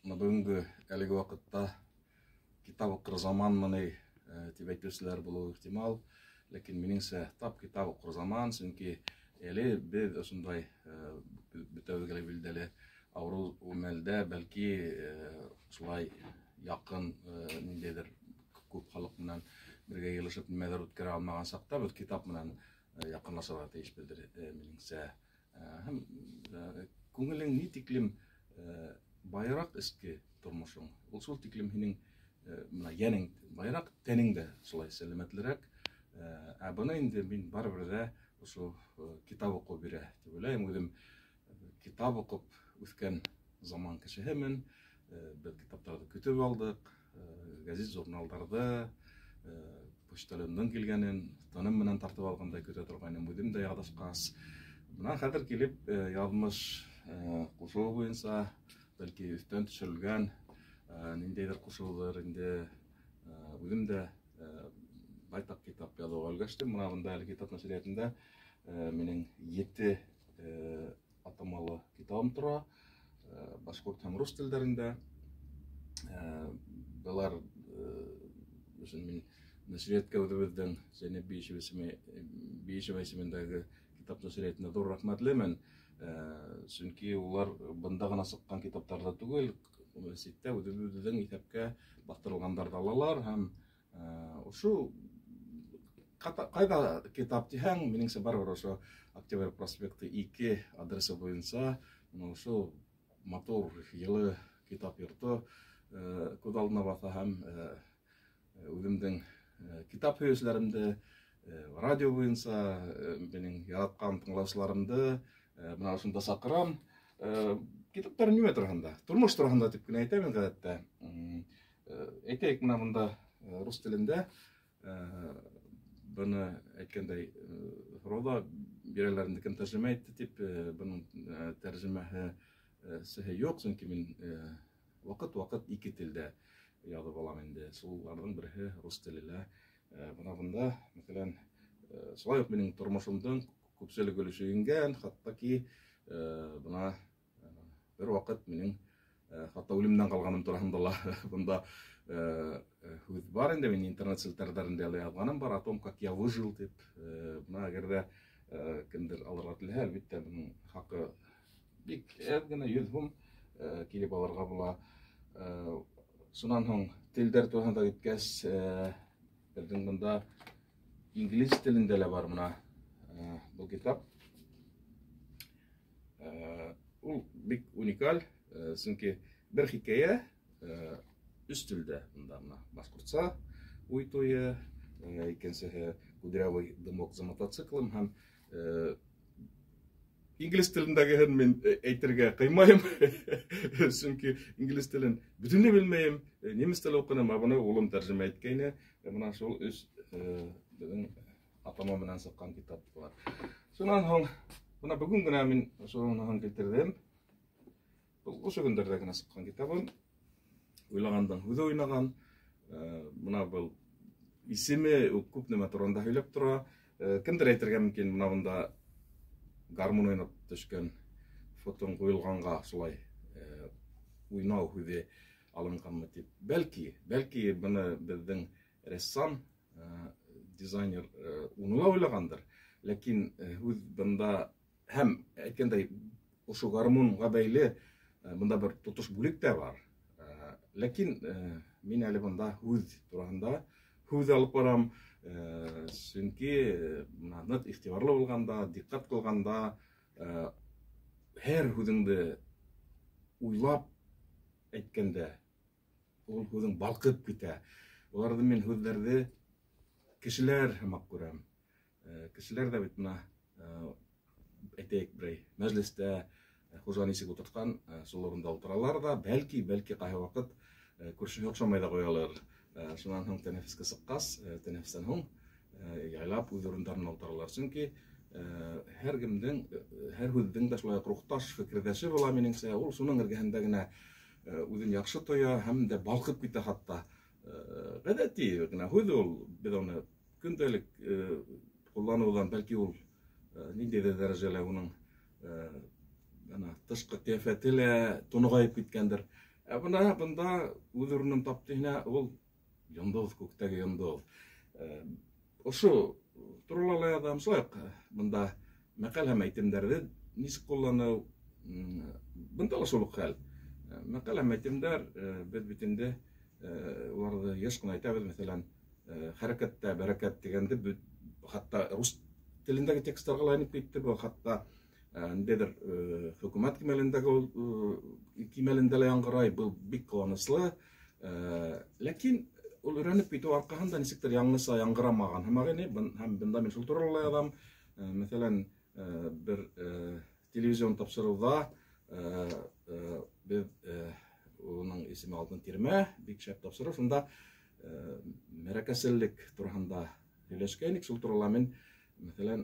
Бына бөгөнгө әлеге ваҡытта китап уҡыр заманмы ни тип әйтеүселәр булыуы ихтимал, ләкин минеңсә, тап китап уҡыр заман, сөнки әле беҙ ошондай бөтәбеҙгә лә билдәле ауырыу мәлдә, бәлки, шулай яҡын ниндәйҙер күп халыҡ менән бергә йыйылышып нимәлер үткәрә алмаған саҡта беҙ китап менән яҡынлашырға тейешбеҙҙер, минеңсә. Һәм күңелең ни тиклем байыраҡ эске тормошоң, ул шул тиклем һинең бына йәнең байыраҡ, тәнең дә шулай сәләмәтлерәк. Ә быны инде мин барыбер ҙә ошо китап уҡыу бирә тип уйлайым. Үҙем китап уҡып үҫкән заман кешеһемен. Беҙ китаптарҙы көтөп алдыҡ, гәзит, журналдарҙы, почтальондың килгәнен тыным менән тартып алғандай көтә торғайным үҙем дә яҙышҡас. Бына хәҙер килеп, яҙмыш ҡушыуы буйынса, бәлки, өҫтән төшөрөлгән ниндәйҙер ҡушыуҙыр инде, үҙем дә байтаҡ китап яҙыуға өлгәштем. Бына бында әле китап нәшриәтендә минең 7 атамалы китабым тора, башҡорт һәм рус телдәрендә. Былар өсөн мин нәшриәткә, үҙебеҙҙең Зәйнәб Биишева исемендәге китап нәшриәтенә ҙур рәхмәтлемен. Сөнки улар бында ғына сыҡҡан китаптарҙы түгел, ситтә үҙебеҙҙең иҫәпкә баҫтырылғандарҙы алалар һәм ошо ҡайҙа китап тиһәң, минеңсә, барыбер ошо Октябрь проспекты 2 адресы буйынса бына ошо матур, йылы китап йорто күҙ алдына баҫа һәм үҙемдең китап һөйөүселәремде, радио буйынса минең яратҡан тыңлаусыларымды бына ошонда саҡырам. Китаптар нимә тураһында? Тормош тураһында тип кенә әйтәм ғәҙәттә. Әйтәйек, бына бында рус телендә, быны әйткәндәй, һорау ҙа бирәләр инде, кем тәржемә итте тип, бының тәржемәһе юҡ, сөнки мин ваҡыт-ваҡыт ике телдә яҙып алам инде. Шуларҙың береһе рус теле лә. Бына бында, мәҫәлән, шулай уҡ минең тормошомдоң күпселек өлөшө ингән, хатта ки бына бер ваҡыт минең хатта үлемдән ҡалғаным тураһында ла бында һүҙ бар инде, мин интернет селтәрҙәрендә лә яҙғаным бар, о том, как я выжил тип. Бына әгәр ҙә кемдер алырға теләһә, әлбиттә, бының хаҡы бик әҙ генә, 100 һум, килеп алырға була. Шунан һуң телдәр тураһында киткәс, беҙҙең бында инглиз телендә лә бар бына был китап. Ул бик уникаль, сөнки бер хикәйә өс телдә бында: бына башҡортса «Уй туйы», икенсеһе «Кудрявый дымок за мотоциклом» һәм инглиз телендәгеһен мин әйтергә ҡыймайым, сөнки инглиз телен бөтөнләй белмәйем, немец теле уҡыным, ә быны улым тәржемә иткәйне. Бына шул өс беҙҙең атама менән сыҡҡан китап бар. Шунан һуң бына бөгөн генә мин шуныһын килтерҙем. Был ошо көндәрҙә генә сыҡҡан китабым. «Уйлағандың һүҙе уйнаған». Бына был исеме үк күп нәмә тураһында һөйләп тора. Кемдер әйтергә мөмкин, бына бында гармун уйнап төшкән фотоң ҡуйылғанға шулай уйнау һүҙе алынғанмы тип. Бәлки, быны беҙҙең рәссам, дизайнер уны ла уйлағандыр. Ләкин һүҙ бында һәм әйткәндәй, ошо гармунға бәйле бында бер тотош бүлек тә бар. Ләкин мин әле бында һүҙ тураһында һүҙ алып барам. Сөнки бына ныҡ иғтибарлы булғанда, диҡҡәт ҡылғанда, һәр һүҙеңде уйлап әйткәндә, ул һүҙең балҡып китә. Уларҙы мин һүҙҙәрҙе кешеләр һымаҡ күрәм. Кешеләр ҙә бит бына, әйтәйек, берәй мәжлестә хужа нисек ултыртҡан, шул урында ултыралар ҙа, бәлки ҡайһы ваҡыт күршеһе оҡшамай ҙа ҡуялыр. Шунан һуң тәнәфескә сыҡҡас, тәнәфестән һуң яйлап үҙ урындарына ултыралар. Сөнки һәр кемдең, һәр һүҙҙең дә шулай уҡ рухташ, фекерҙәше була, минеңсә. Ул шуның эргәһендә генә үҙен яҡшы тоя һәм дә балҡып китә хатта. Ғәҙәти генә һүҙ ул, беҙ уны көндәлек ҡулланыуҙан, бәлки, ул ниндәйҙер дәрәжәлә уның ана тышҡы ҡиәфәте лә тоноғайып киткәндер. Ә бына бында үҙ урынын тапты һинә ул йондоҙ, күктәге йондоҙ. Ошо турала ла яҙам, шулай уҡ бында мәҡәл һәм әйтемдәрҙе нисек ҡулланыу, бында ла шул уҡ хәл. Мәҡәл һәм әйтемдәр, беҙ бит инде уларҙы йыш ҡына әйтәбеҙ, мәҫәлән, хәрәкәттә бәрәкәт тигәнде хатта рус телендәге тексттарға ла инеп китте был, хатта ниндәйҙер хөкүмәт кимәлендәге кимәлендә лә яңғырай, был бик ҡыуаныслы. Ләкин ул өйрәнеп китеү арҡаһында нисектер яңыса яңғырамаған һымаҡ ине, һәм бында мин шул турала ла яҙам. Мәҫәлән, бер телевизион тапшырыуҙа беҙ, уның исеме «Алтын тирмә», бик шәп тапшырыу, шунда мәрәкәселлек тураһында һөйләшкәйнек. Шул турала мин, мәҫәлән,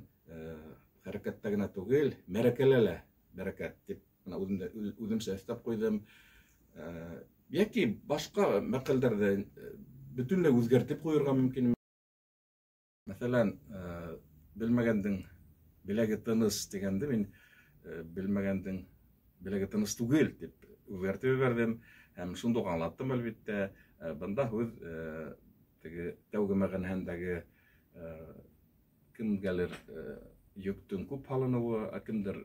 хәрәкәттә генә түгел, мәрәкәлә лә бәрәкәт тип бына үҙем дә үҙемсә өҫтәп ҡуйҙым. Йәки башҡа мәҡәлдәрҙе бөтөнләй үҙгәртеп ҡуйырға мөмкин. Мәҫәлән, белмәгәндең беләге тыныс тигәнде мин белмәгәндең беләге тыныс түгел тип үҙгәртеп ебәрҙем һәм шунда уҡ аңлаттым, әлбиттә. Бында һүҙ теге тәүге мәғәнәһендәге кемгәлер йөктөң күп һалыныуы, ә кемдер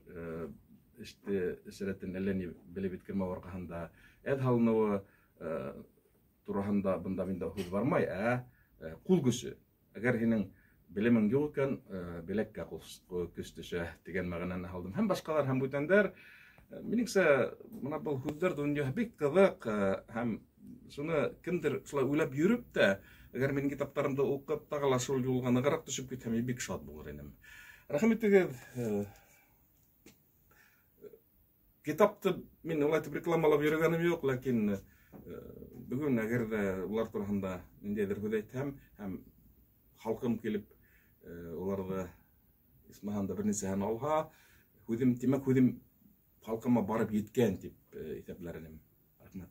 эште эш рәтен әллә ни белеп еткермәү арҡаһында әҙ һалыныуы тураһында бында миндә һүҙ бармай, ә ҡул көсө. Әгәр һинең белемең юҡ икән, беләккә көс төшә тигән мәғәнәне һалдым. Һәм башҡалар, һәм бүтәндәр. Минеңсә, бына был һүҙҙәр донъяһы бик ҡыҙыҡ, һәм шуны кемдер шулай уйлап йөрөп тә, әгәр минең китаптарымды уҡып, тағы ла шул юлға нығыраҡ төшөп китһә, мин бик шат булыр инем. Рәхим итегеҙ. Китапты мин улай итеп рекламалап йөрөгәнем юҡ, ләкин бөгөн әгәр ҙә улар тураһында ниндәйҙер һүҙ әйтһәм, һәм халҡым килеп уларҙы исмаһам да бер нисәһен алһа, һүҙем, тимәк, һүҙем халҡыма барып еткән тип иҫәпләр инем. Рәхмәт.